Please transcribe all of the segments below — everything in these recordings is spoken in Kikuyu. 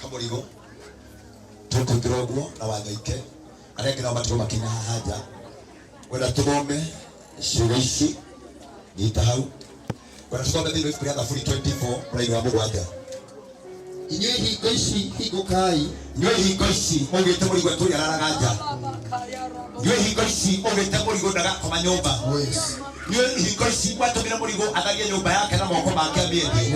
Kamũrigo tũkũingĩra ũguo na Wanyoike arĩa angĩ nao matigwo makinya haha nja. Ngwenda tũthome ciugo ici, nyita hau. Ngwenda tũthome thĩinĩ wa ibuku rĩa Thaburi 24 mũraini wa 7. Inyuĩ ihingo ici hingũkai. Inyuĩ ihingo ici maugĩte mũrigo atũũria araraga nja. Inyuĩ ihingo ici maugĩte mũrigo ndagakoma nyũmba. Inyuĩ ihingo ici mwatũmire mũrigo atharie nyũmba yake na moko make amĩendie.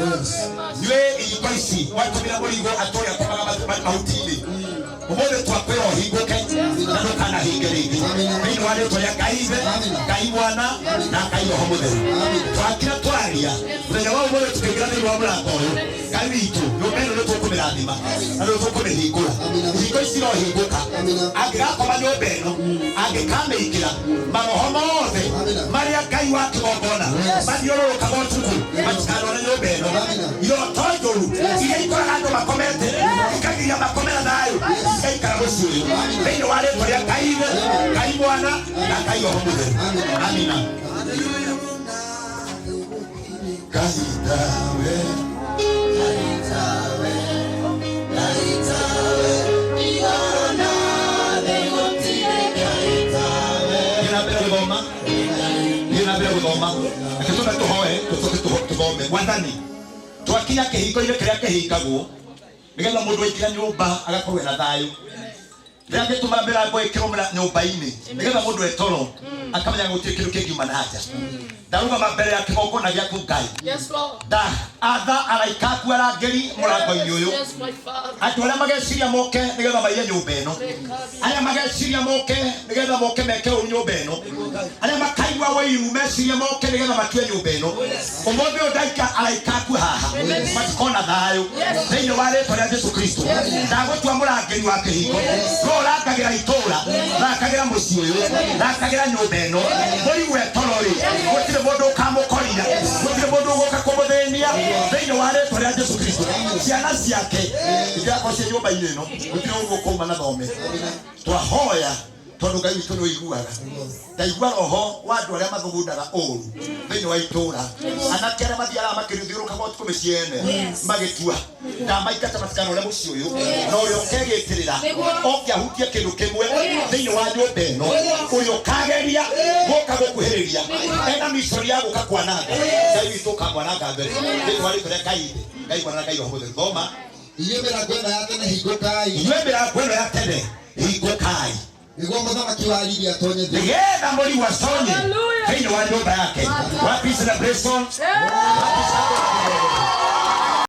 Inyuĩ ihingo ici mwatũmire mũrigo atũũre akomaga mahuti-inĩ. Ũmũthĩ twakwĩra ũhingũke na ndũkanahinge rĩngĩ thĩinĩ wa rĩtwa rĩa Ngai Ithe, Ngai Mwana na Ngai Roho Mũtheru. Twakira twaria mũthenya wa ũmũthĩ tũkĩingĩra thĩinĩ wa mũrango ũyũ, Ngai witũ, nyũmba ĩno nĩ tũkũmĩrathima na nĩ tũkũmĩhingũra. Ihingo ici irohingũka. Angĩgakoma nyũmba ĩno, angĩkamĩingĩra, maroho mothe marĩa Ngai wa kĩgongona mathiũrũrũkaga ũtukũ matikanone nyũmba ĩno. Iroto njũru iria ikoraga andũ makomete ikagiria makome na thayũ ikaikara mũciĩ ũyũ thĩinĩ wa rĩtwa rĩa Ngai Ithe, Ngai Mwana na Ngai Roho Mũtheru. Amina. Ngai tawe, Ngai tawe, Ngai tawe, igũrũ na thĩ gũtirĩ Ngai tawe. Thiĩ na mbere gũthoma, thiĩ na mbere gũthoma. Reke tũmbe tũhoe tũcoke tũthome. Mwathani, twakinya kĩhingo-inĩ kĩrĩa kĩhingagwo nĩgetha mũndũ aingĩra nyũmba agakorwo ena thayũ. Kĩrĩa gĩtũmaga mĩrango ĩkĩrwo nyũmba-inĩ nĩgetha mũndũ etoro akamenya gũtirĩ kĩndũ kĩngiuma na nja. Ndarũgama mbere ya kĩgongona gĩaku Ngai. Yes, Lord. Nda atha araika aku arangĩri mũrango-inĩ ũyũ. Yes, my Father. Andũ arĩa mageciria moke nĩgetha maiye nyũmba ĩno, arĩa mageciria moke nĩgetha moke meke ũru nyũmba ĩno, arĩa makaigua ũiru mecirie moke nĩgetha matue nyũmba ĩno, ũmũthĩ ũyũ ndaika araika aku haha matikona thayũ thĩinĩ wa rĩtwa rĩa Jesu Kristo. Ndagũtua mũrangĩri wa kĩhingo, no ũrangagĩra itũũra, rangagĩra mũciĩ ũyũ, rangagĩra nyũmba ĩno. Mũigue toro rĩ, gũtirĩ mũndũ ũkamũkoria, gũtirĩ mũndũ ũgũka kũmũthĩnia thĩinĩ wa rĩtwa rĩa Jesu Kristo. Ciana ciake itigakorwo ciĩ nyũmba-inĩ ĩno, gũtirĩ ũru ũkũuma na thome. Twahoya tondũ Ngai witũ nĩ ũiguaga. Ndaigua roho wa andũ arĩa mathugundaga ũru thĩinĩ wa itũũra, anake arĩa mathiaga makĩthiũrũrũkaga ũtukũ mĩciĩ ene magĩtua, ndamaingata matikanore mũciĩ ũyũ, na ũrĩa ũkegĩtĩrĩra oke ahutie kĩndũ kĩmwe thĩinĩ wa nyũmba ĩno, ũrĩa ũkageria gũka gũkuhĩrĩria ena micori ya gũka kwananga, Ngai witũ ũkamwananga mbere thĩinĩ wa rĩtwa rĩa Ngai Ithe, Ngai Mwana na Ngai Roho Mũtheru. Thoma. Inyuĩ mĩrango ĩno ya tene hingũkai. Inyuĩ mĩrango ĩno ya tene hingũkai. Nĩguo mũthamaki wa riri atonye thĩinĩ. Nĩgetha mũrigu atonye Hallelujah. thĩinĩ wa nyũmba yake. Wapi celebration? Wapi celebration?